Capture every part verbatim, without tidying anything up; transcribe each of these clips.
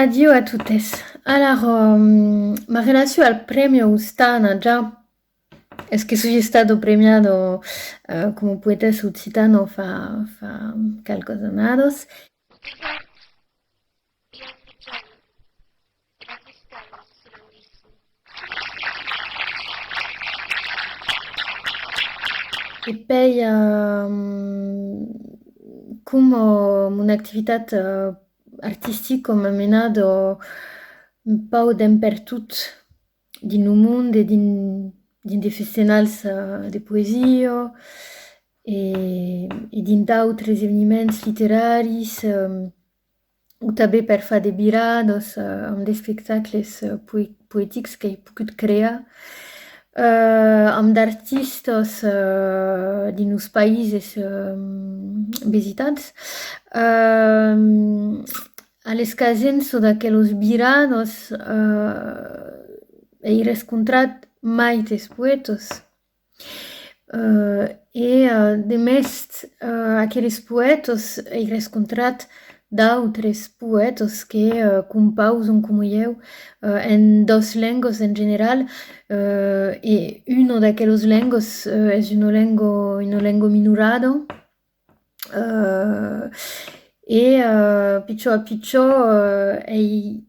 Adiu a totes. Alara, mm, ma relacion al Prèmi Ostana, ja, es que soi estada premiada, eh, coma poetessa occitana fa, fa qualques annadas. E pèi, ehm, coma mon activitat, eh, artistica m'a menada un pauc d'en pertot dins lo monde e dins, dins de festenals, eh, de poesia e, e dins d'autres eveniments literaris, ehm, o tanben per far de viradas, eh, amb d'espectacles, eh, poe-, poetics qu'ai pogut crear, eh, amb d'artistas, eh, dins los païses, eh, visitats. Eh, a l'escasença d'aquelas viradas, eh, ai rescontrat maites poètas. Eh, e, eh, de mest, eh, aqueles poètas, ai rescontrat d'autres poètas que, eh, compausan coma ieu, eh, en doas lengas en general, eh, e una d'aquelas lengas, eh, es una lenga, una lenga minorada. Eh, e, eh, pichòt a pichòt, eh, ai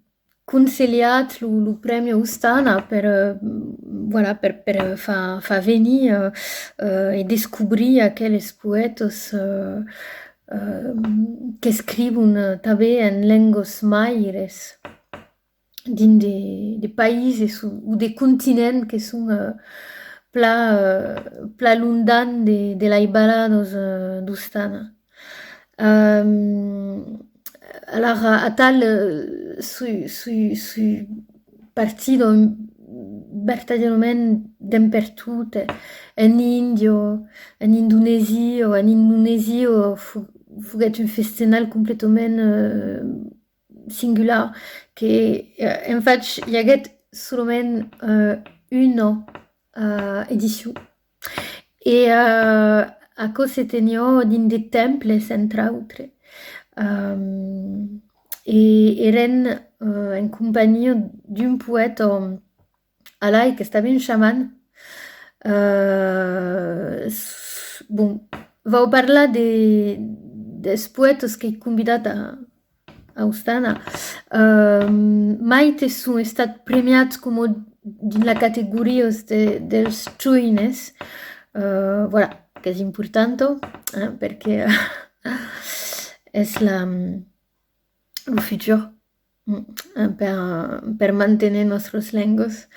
conselhat lo, lo Prèmi Ostana per, eh, voilà, per, per far, far venir, eh, eh, e descobrir aqueles poètas, eh, eh, qu'escrivon, eh, tanben en lengas maires dins de, de païses o, o de continents que son, eh, plan, eh, plan longtemps de, de las valadas, eh, d'Ostana. Ehm, alara, atal, eh, soi, soi, soi partida vertadièrament d'en pertot, eh, en Índia, en Indonesia, en Indonesia, fo-, foguèt un festenal completament, eh, singular, que, eh, en fach, i aguèt solament, eh, una, eh, edicion. E, eh, aquò se teniá dins de temples, entre autres. Ehm, e èrem, eh, en companhia d'un poèta, Alai, qu'es tanben un chaman. Eh, s-, bon, vau parlar de, dels poètas qu'ai convidat a, a Ostana. Eh, maites son estats premiats coma dins la categoria de, dels joines. Eh, voilà, qu'es importanta, eh, perque es la, lo futur. Mm, eh, per, per manténer nòstras lengas,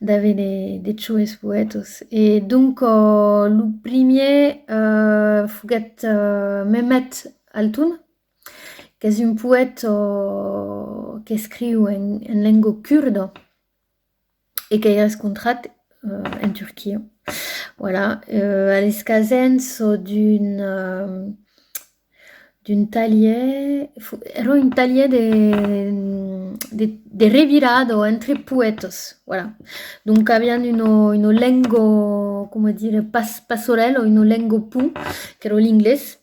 d'aver de, de joves poètas. E donc, eh, lo primièr, eh, foguèt, eh, Mehmet Altun, qu'es un poèta, eh, qu'escriu en, en lenga curda e qu'ai rescontrat, eh, en Turquia. Voilà, eh, a l'escasença d'un, eh, d'un talhièr, fo-, èra un talhièr de, de, de revirada entre poètas, voilà. Donc avián una, una lenga, coma dire, pas-, passarèla, una lenga pont, qu'èra l'inglés.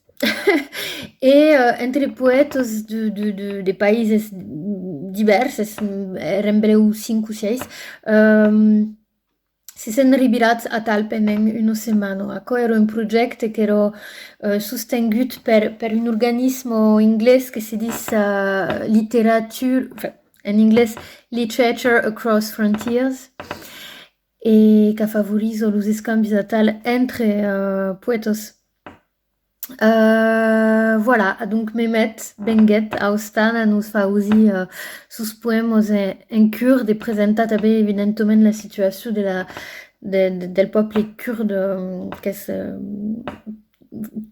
E, eh, entre poètas de, de, de, de païses divèrses, èrem brèu cinc o sièis, ehm, se sèm revirats atal pendent una setmana. Aquò èra un projècte qu'èra, eh, sostengut per, per un organisme inglés que se ditz, eh, literature, enfin, en inglés, Literature Across Frontiers, e qu'afavoriza los escambis atal entre, eh, poètas. Eh, voilà, donc Mehmet venguèt a Ostana nos far ausir, eh, sos poèmas en, en curd e presentar tanben evidentament la situacion de la, de, de, del pòble curd, eh, qu'es, eh,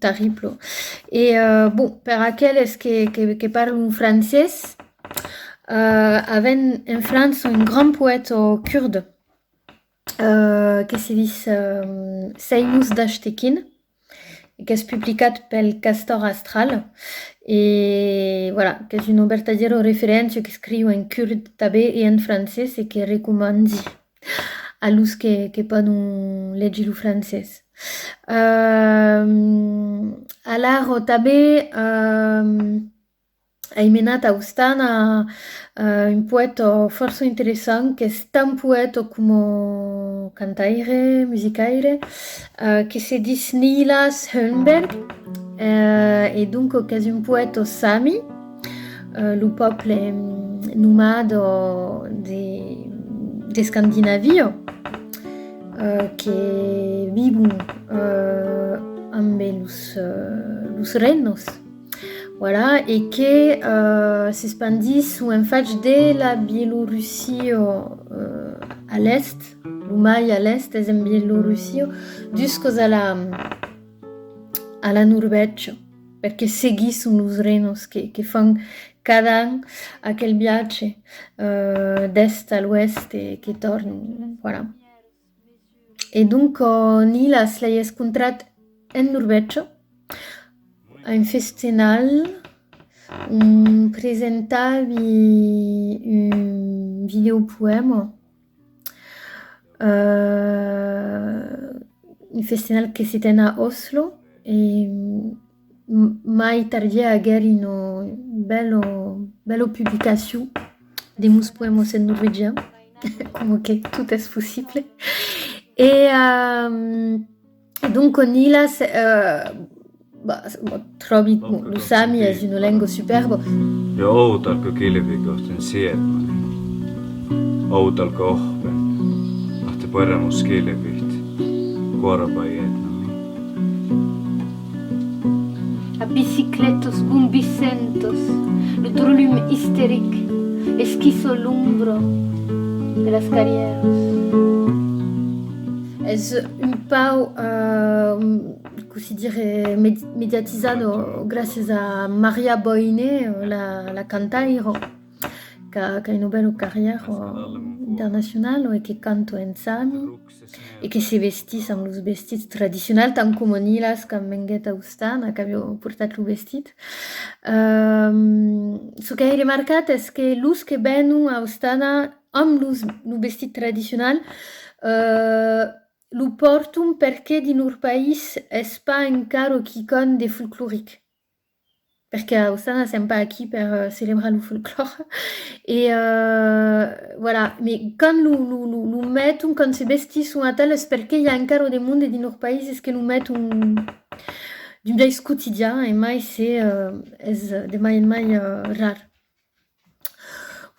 terrible. E, eh, bon, per aqueles que, que, que parlan francés, eh, avèm en França un grand poèta curd, eh, que se ditz, eh, Seymuz Daştekin, e qu'es publicat pel Castor Astral, e voilà, qu'es una vertadièra referéncia, qu'escriu en curd tanben e en francés, e que recomandi a los que, que pòdon legir lo francés. Ehm, alara, tanben, ehm, ai menat a Ostana, eh, un poèta fòrça interessant, qu'es tant poèta coma cantaire, musicaire, eh, que se ditz Niilaas Hönberg, eh, e donc qu'es un poèta sami, eh, lo pòble, mm, nomada de, d'Escandinavia, eh, que vivon, eh, ambe los, eh, los renos. Voilà, e que, eh, s'espandisson en fach de la Bielorussia, eh, a l'èst, lo mai a l'èst es en Bielorussia, duscas a la, a la Norvègia, perque seguisson los renos que, que fan cada an aquel viatge, eh, d'èst a l'oèst e que tornan, voilà. E donc, eh, Niilaas l'ai escontrat en Norvègia, a un festenal, ont presentavi un videopoèma, eh, un festenal que se ten a Oslo, e m-, mai tardièr aguèri una bèla, bèla publicacion de mos poèmas en norvegian, coma que tot es possible. E, ehm, e donc, Niilaas, eh, bah, s-, bah, tròbi, bon, lo sami es una lenga supèrba. Ja óutalko kilvigostin sietmani. Óutalko ohpen, ahte pueramus kilvit, kuorbajietnami. A bicicletos gumbicentos, lo trolum isteric esquiço l'ombra de las carrièras. Es un pauc, eh, cossí dire, med-, mediatizada gràcias a Maria Boine, la, la cantaira, qu'a, qu'a una bèla carrièra internacionala e que canta en sami e que se vestís amb los vestits tradicionals, tant coma Niilaas quand venguèt a Ostana, qu'aviá portat lo vestit. Ehm, çò qu'ai remarcat es que los que venon a Ostana amb los, lo vestit tradicional, eh, lo pòrton perque dins lor país es pas encara quicòm de folcloric. Perque a Ostana sèm pas aquí per, eh, celebrar lo folclòre. E, eh, voilà, mas quand lo, lo, lo, lo meton, quand se vestisson atal, es perque i a encara de monde dins lor país que lo meton d'un biais quotidian, e mai se, eh, es de mai en mai, eh, rar.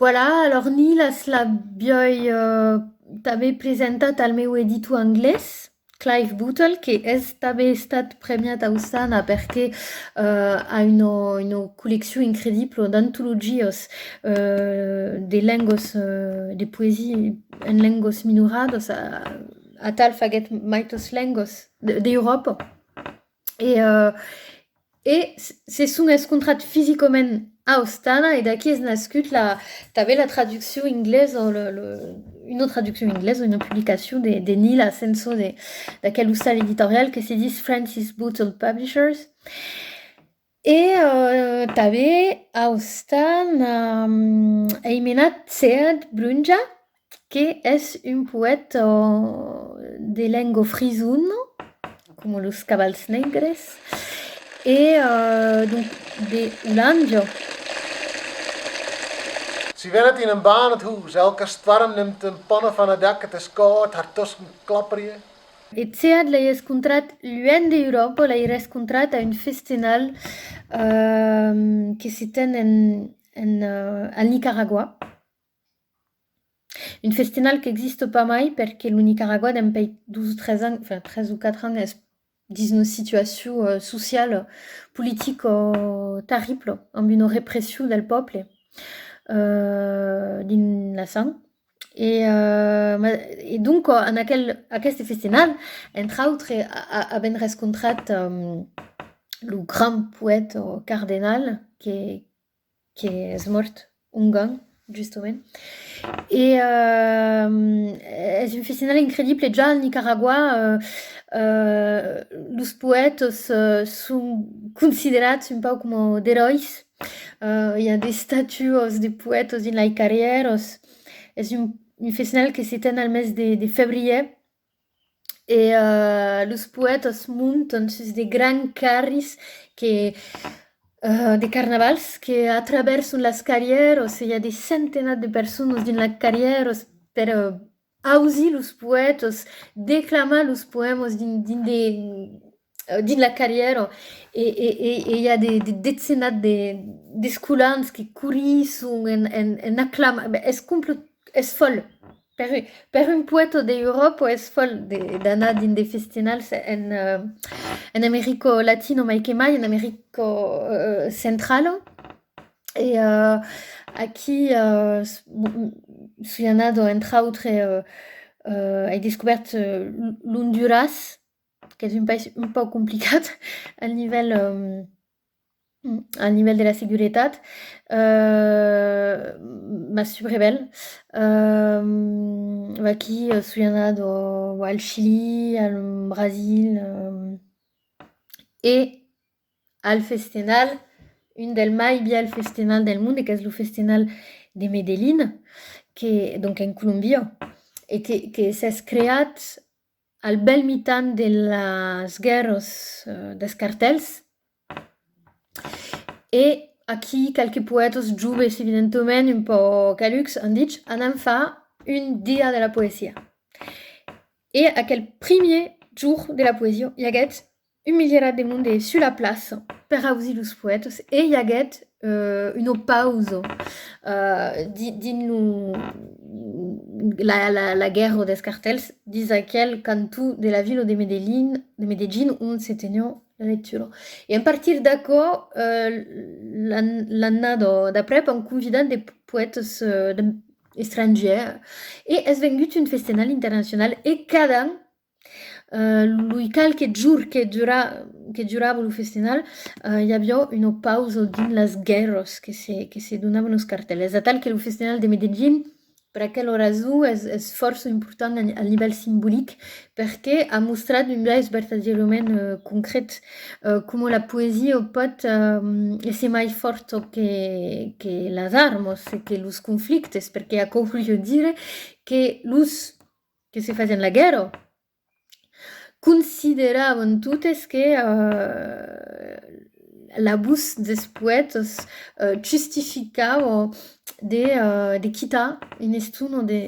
Voilà, alors Niilaas l'aviái, eh, tanben presentat al meu editor anglés, Clive Boutle, que es tanben estat premiat a Ostana perque, eh, a una, una colleccion incredibla d'antologias, eh, de lengas, eh, de poesia en lengas minoradas, a, atal faguèt maitas lengas de, d'Euròpa. E, eh, e s-, se son escontrats fisicament a Ostana, e d'aquí es nascut la, tanben la traduccion inglesa, le, le, una traduccion inglesa, una publicacion de, de Niilaas en çò de, d'aquel ostal editorial que se ditz Francis Boutle Publishers. E, eh, tanben a Ostana, mm, ai menat Sead Brunja, que es un poèta, eh, de lenga frisona, coma los cavals negres, e, eh, donc, de Olàndia. Se venet yn en baan het hoes, elke stoarm nimt een panne van het dak, het is koud, haar tusken klapperje. E Sead l'ai escontrat luènh d'Euròpa, l'ai rescontrat a un festenal, ehm, que se ten en, en, eh, al Nicaragua. Un festenal qu'exista pas mai perque lo Nicaragua, dempuèi dos o tres ans, enfin, tres o quatre ans, es dins una situacion, eh, sociala, politica, eh, terribla, amb una repression del pòble, eh, dins la sang. E, eh, ma-, e donc, en aquel, aqueste festenal, entre autres, a-, a-, avèm rescontrat, ehm, lo grand poèta, eh, cardenal, que, que es mòrt ongan, justament. E, ehm, es un festenal incredible. Ja al Nicaragua, eh, eh, los poètas, eh, son considerats un pauc coma d'eròis. Eh, i a d'estatuas de poètas dins las carrièras. Es un, un festenal que se ten al mes de, de febrièr. E, eh, los poètas montan sus de grands carris que, eh, de carnavals que atravèrson las carrièras, e i a de centenats de personas dins las carrièras per, eh, ausir los poètas declamar los poèmas dins, dins de, eh, dins la carrièra, e, e, e, e i a de, de decenats de, d'escolans que corrisson en, en, en aclamar. Ben, es complet, es fòl. Per, per un poèta d'Euròpa es fòl de, d'anar dins de festenals en, eh, en America Latina, mai que mai en America, eh, Centrala. E, eh, aquí, eh, s-, m-, m-, soi anada, entre autres, eh, eh, ai descobèrt, eh, l-, l'Onduras, qu'es un país un pauc complicat al nivèl, eh, al nivèl de la seguretat, eh, mas subrebèl. Eh, vaquí, eh, soi anada al Chili, al Brasil, eh, e al festenal, un del mai bièlhs festenals del monde, qu'es lo festenal de Medellín, que, donc en Colombia, e que, que s'es creat al bèl mitan de las guèrras, eh, dels cartèls. E aquí, qualques poètas joves, evidentament, un pauc calucs, an dich: «Anam far un dia de la poesia.» E aquel primièr jorn de la poesia, i aguèt un milierat de monde sus la plaça per ausir los poètas, e i aguèt, eh, una pausa, eh, di-, dins lo, la, la, la guèrra dels cartèls, dins aquel canton de la vila de Medellín, de Medellín, ont se teniá la lectura. E a partir d'aquò, eh, l'an-, l'annada d'après, an convidat de poètas, eh, de, estrangièrs, e es vengut un festenal internacional, e cada an, eh, los qualques jorns que dura-, que durava lo festenal, eh, i aviá una pausa dins las guèrras que se, que se donavan los cartèls. Es atal que lo festenal de Medellín, per aquela rason, es, es fòrça important a, a nivèl simbolic, perque a mostrat d'un biais vertadièrament, eh, concret, eh, coma la poesia pòt, eh, èsser mai fòrta que, que las armas e que los conflictes, perque aquò voliá dire que los que se fasián la guèrra consideravan totes que, eh, la votz dels poètas, eh, justificava de, eh, de quitar una estona de,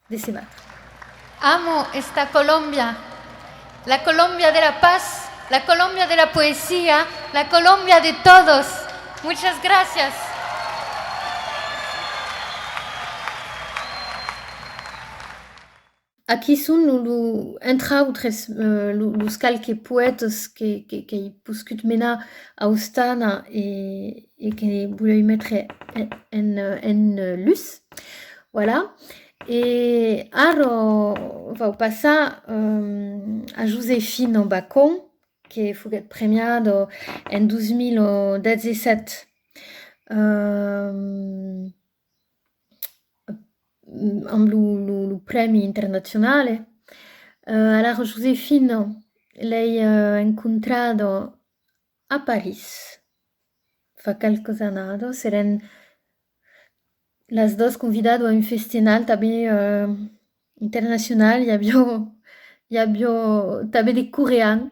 de se batre. Amo esta Colombia, la Colombia de la paz, la Colombia de la poesía, la Colombia de todos. Muchas gracias. Aquí son lo, lo, entre autres, eh, lo, los qualques poètas que, que, qu'ai poscut menar a Ostana e, e que volèi metre en, en, en lutz. Voilà. E ara vau passar, eh, a Josefina Bacon, que foguèt premiada en dos mila dètz-e-sèt, eh, amb lo, lo, lo prèmi internacional. Eh, alara, Josefina, l'ai, eh, encontrada a París fa qualques annadas. Èrem las doas convidadas a un festenal tanben, eh, internacional. I aviá, i aviá tanben de coreans,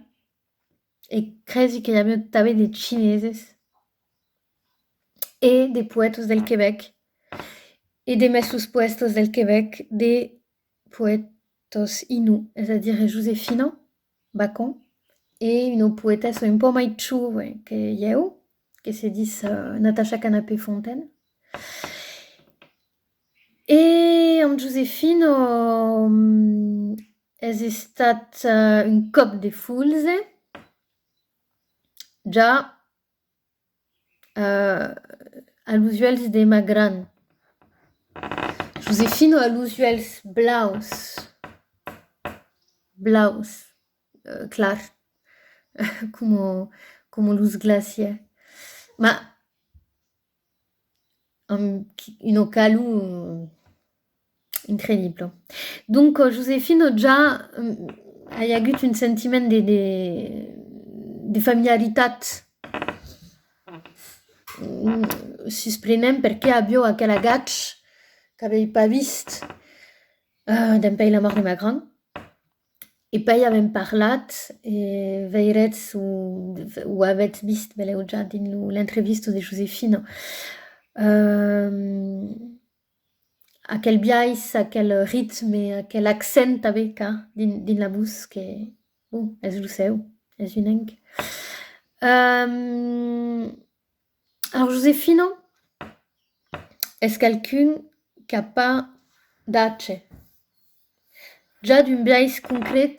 e cresi que i aviá tanben de chineses, e de poètas del Quebec, e de mèstres poètas del Quebec, de poètas inús, es a dire Josefina Bacon, e una poetessa un pauc mai jove que ieu, que se ditz, eh, Natacha Canapé-Fontaine. E amb Josefina, mm, es estat, eh, un còp de folze, ja, eh, a los uèlhs de ma grand. Josefina a los uèlhs blaus, blaus, eh, clar, coma, coma los glacièrs. Ma amb qui-, una calor incredibla. Donc, eh, Josefina, ja, mm, ai agut un sentiment de, de, de familiaritat, mm, susprenent, perque aviá aquel agach qu'avèi pas vist, eh, dempuèi la mòrt de ma grand. E pèi avèm parlat, e veiretz o, o avètz vist, belèu ja dins lo, l'entrevista de Josefina, ehm, aquel biais, aquel ritme, aquel accent tanben qu'a dins, dins la votz que, bon, es lo seu, es unenc. Ehm, Alors, Josefina es qualqu'un qu'a pas d'atge. Ja d'un biais concret,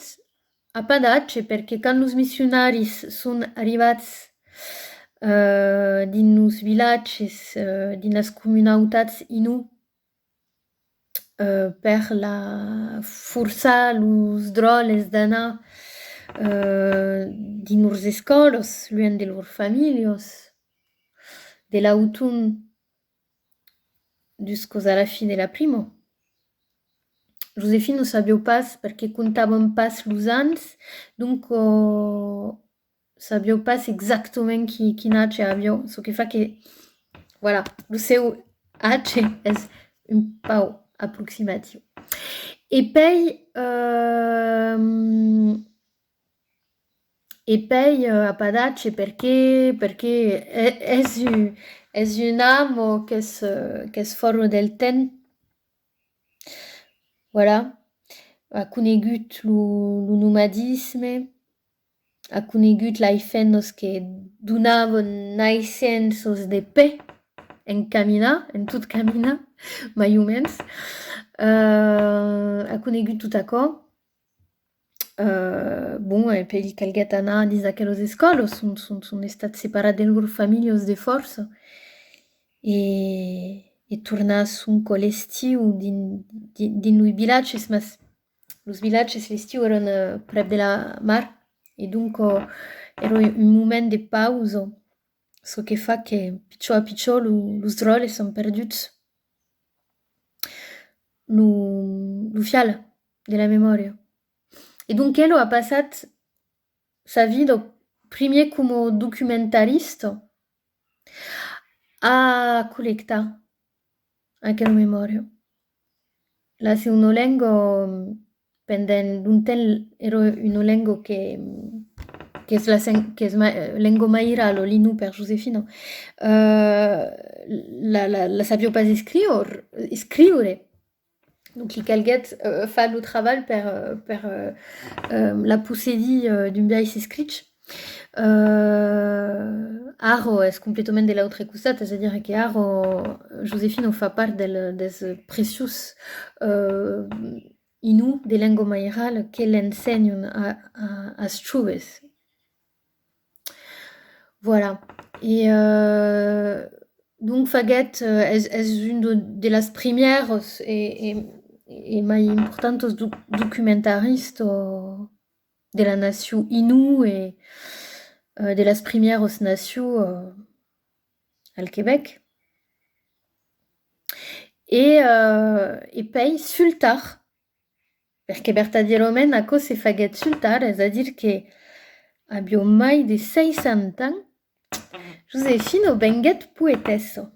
a pas d'atge, perque quand los missionaris son arribats, eh, dins los vilatges, eh, dins las comunautats inús, eh, per la forçar los dròlles d'anar, eh, dins lors escòlas, luènh de lors familhas, de l'auton duscas a la fin de la prima. Josefina o sabiá pas, perque comptavan pas los ans, donc, eh, sabiá pas exactament qui, quin atge aviá, çò que fa que, voilà, lo seu atge es un pauc aproximatiu. E pei, ehm, e pei, eh, a pas d'atge, perque, perque e-, es un, es un amo qu'es, eh, qu'es fòra del temps. Voilà. A conegut lo, lo nomadisme, a conegut las femnas que donavan naissenças de pè en caminar, en tot caminar, mai o mens. Eh, a conegut tot aquò. Eh, bon, e pei li calguèt anar dins aquelas escòlas, son, son, son estats separats de lors familhas de fòrça. E, e tornar sonque l'estiu dins, dins, dins los vilatges, mas los vilatges l'estiu èran, eh, prèp de la mar, e donc, eh, èra un moment de pausa, çò que fa que, pichon a pichon, lo, los dròlles an perdut lo, lo fial de la memòria. E donc, ela a passat sa vida, primièr coma documentarista, a collectar aquela memòria. La seuna lenga, pendent longtemps, èra una lenga que, qu'es la sen-, qu'es ma-, lenga mairala, l'inú per Josefina. Eh, la, la, la sabiá pas escriure, escriure. Donc, li calguèt, eh, far lo trabalh per, eh, per, eh, eh, la possedir, eh, d'un biais escrich. Eh, ara es completament de l'autre costat, es a dire que ara Josefina fa part del, dels preciós, eh, inú de lenga mairala que l'ensenhan a, a, as joves. Voilà. E, eh, donc, faguèt, eh, es, es un de, de las primièras e, e, e mai importantas do-, documentaristas de la nacion inú e, eh, de las primièras nacions, eh, al Quebec. E, eh, e pèi, sul tard, perque vertadièrament aquò se faguèt sul tard, es a dire que aviá mai de seissanta ans, Josefina venguèt poetessa.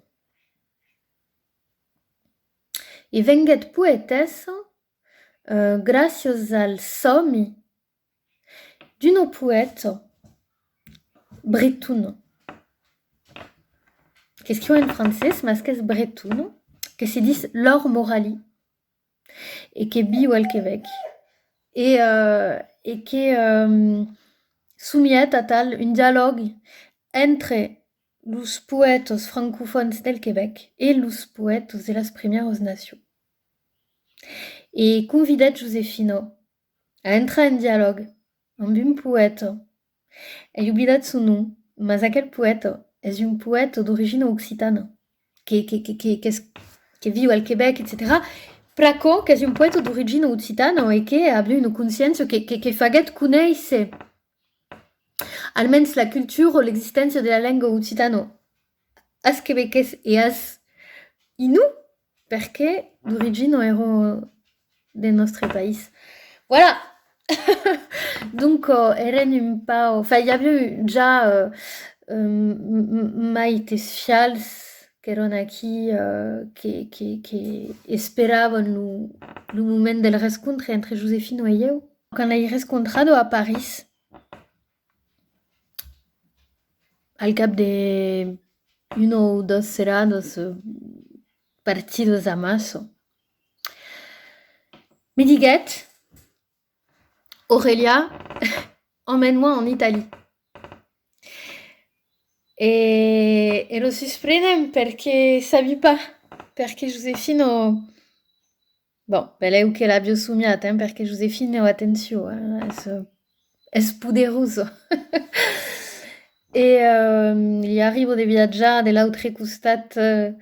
E venguèt poetessa, eh, gràcias al sòmi d'una poèta bretona, qu'escriu en francés, mas qu'es bretona, que se ditz Laure Morali e que viu al Quebec. E, eh, e que, ehm, somièt atal un dialòg entre los poètas francofòns del Quebec e los poètas de las primièras nacions. E convidèt Josefina a entrar en dialòg amb un poèta. Ai oblidat son nom, mas aquel poèta es un poèta d'origina occitana, que, que, que, que, qu'es, que viu al Quebec, etcetèra. Pr'aquò qu'es un poèta d'origina occitana e que aviá una consciéncia que, que, que faguèt conéisser almens la cultura o l'existéncia de la lenga occitana as quebequés e as inú, perque d'origina èra de nòstre país. Voilà! Donc, eh, èrem un pauc, enfin, i aviá ja, eh, eh, m-, m-, maites fials qu'èran aquí, eh, que, que, que esperavan lo, lo moment del rescontre entre Josefina e ieu. quand l'ai rescontrada a París, al cap de una o doas seradas, eh, partidas amassa, me diguèt: Aurélia, emmène-moi en Italie. E èra susprenent perque sabi pas perqué Josefina, bon, belèu que l'aviá somiat, hein, perque Josefina, atencion, hein, es, es poderosa. E, eh, li arriba de viatjar de l'autre costat, eh,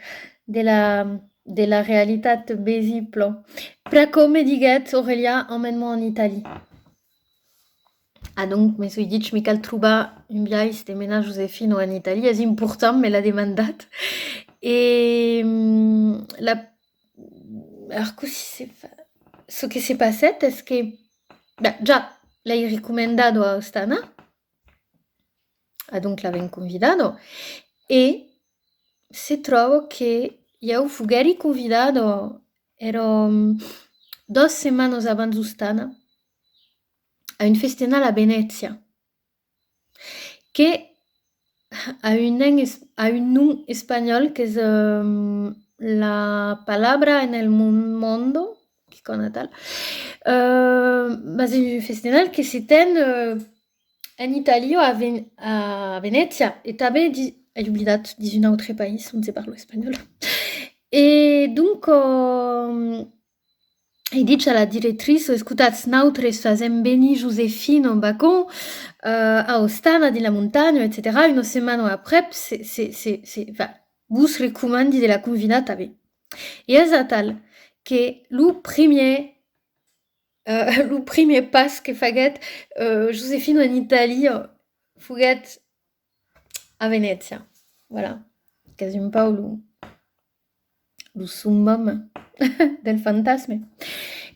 de la, de la realitat vesibla. Pr'aquò me diguèt: Aurélia, emmène-moi en Italie. Ah, donc, me soi dich, me cal trobar un biais de menar Josefina en Italia, es important, me l'a demandat. E, mm, la, alors, cossí se fa? Çò que se passèt es que, ben, ja, l'ai recomendada a Ostana, ah, donc l'avèm convidada, e se tròba que ieu foguèri convidada, èra, mm, doas setmanas abans Ostana, a un festenal a Venècia, que a un nom es-, a un nom espanhòl, qu'es, ehm, la palabra en el mon-, mondo, quicòm atal. Eh, mas es un festenal que se ten, eh, en Itàlia, a Ven-, a Venècia, e tanben di-, ai oblidat, dins un autre país ont se parla espanhòl. E donc, ehm, Ai dich a la directriça: escotatz, nautres fasèm venir Josefina Bacon, eh, a Ostana, dins la montanha, etcetèra. Una setmana aprèp, se, se, se, se, enfin, vos recomandi de la convidar tanben. E es atal que lo primièr, eh, lo primièr pas que faguèt, eh, Josefina en Itàlia foguèt a Venècia. Voilà. Qu'es un pauc lo, lo summum del fantasme.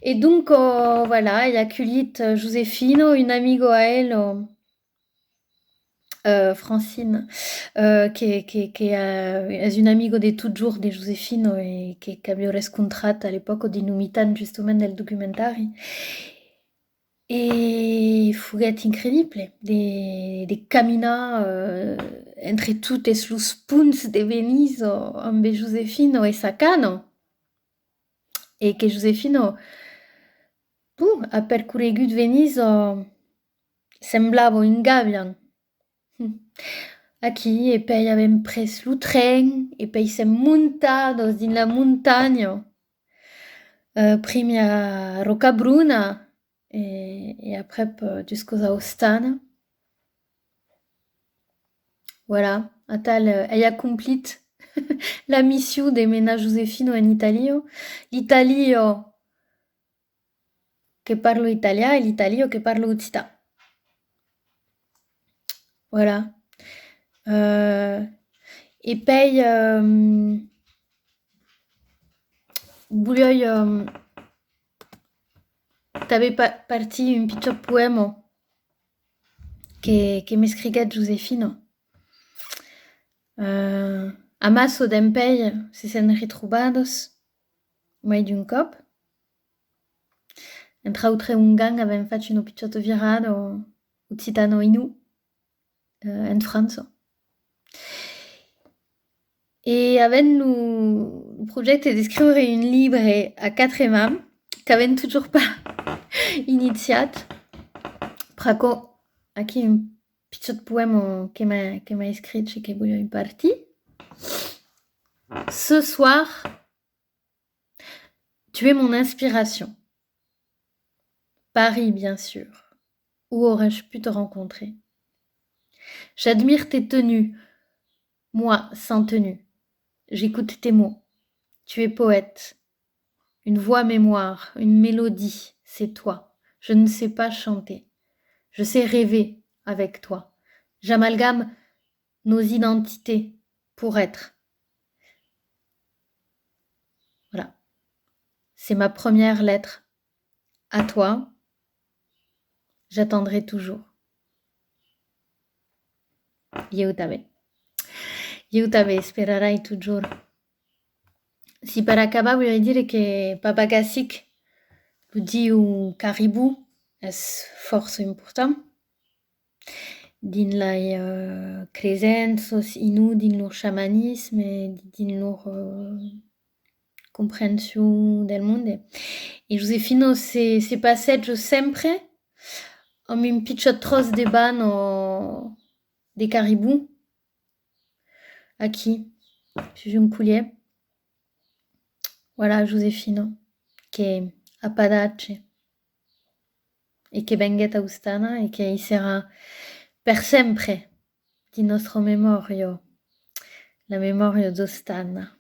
E donc, eh, voilà, ai aculhit, eh, Josefina, una amiga a ela, eh, Francine, eh, que, que, que, eh, es una amiga de totjorn de Josefina e que, qu'aviá rescontrat a l'epòca dins lo mitan, justament, del documentari. E foguèt incredible de, de caminar, eh, entre totes los ponts de Venisa ambe Josefina e sa cana. E que Josefina, bon, a percorregut Venisa, semblava un gavian. Aquí, e pèi avèm pres lo tren, e pèi sèm montadas dins la montanha, eh, primièr a Rocabruna, e, e aprèp, eh, juscas a Ostana. Voilà, atal, eh, ai acomplit la mission de menar Josefina en Itàlia. L'Itàlia que parla italian e l'Itàlia que parla occitan. Voilà. Eh, e pèi, ehm, voliái, ehm, tanben pa-, partir un pichòt poèma que, que m'escriguèt Josefina. Eh, amassa dempuèi se sèm retrobadas mai d'un còp. Entre autres ongan, avèm fach una pichòta virada occitano-innu, eh, en França. E avèm lo, lo projècte d'escriure un libre a quatre mans, qu'avèm totjorn pas iniciat. Pr'aquò, aquí un pichòt poèma que m'a, que m'a escrit e que voliái partir. Ce soir, tu es mon inspiration. Paris, bien sûr. Où aurais-je pu te rencontrer ? J'admire tes tenues, moi, sans tenue. J'écoute tes mots. Tu es poète. Une voix mémoire, une mélodie, c'est toi. Je ne sais pas chanter. Je sais rêver avec toi. J'amalgame nos identités pour être. Voilà. C'est ma première lettre à toi. J'attendrai toujours. Ieu tanben. Ieu tanben esperarai totjorn. Si per acabar, voliái dire que Papagassic, lo diu caribú, es fòrça important dins las, eh, cresenças inús, dins lor chamanisme, dins lor, eh, comprension del monde. E Josefina se, se passeja sempre amb un pichòt tròç de bana de caribú aquí, sus un colhièr. Voilà, Josefina, que a pas d'atge e que venguèt a Ostana e que i serà per sempre dins nòstra memòria, la memòria d'Ostana.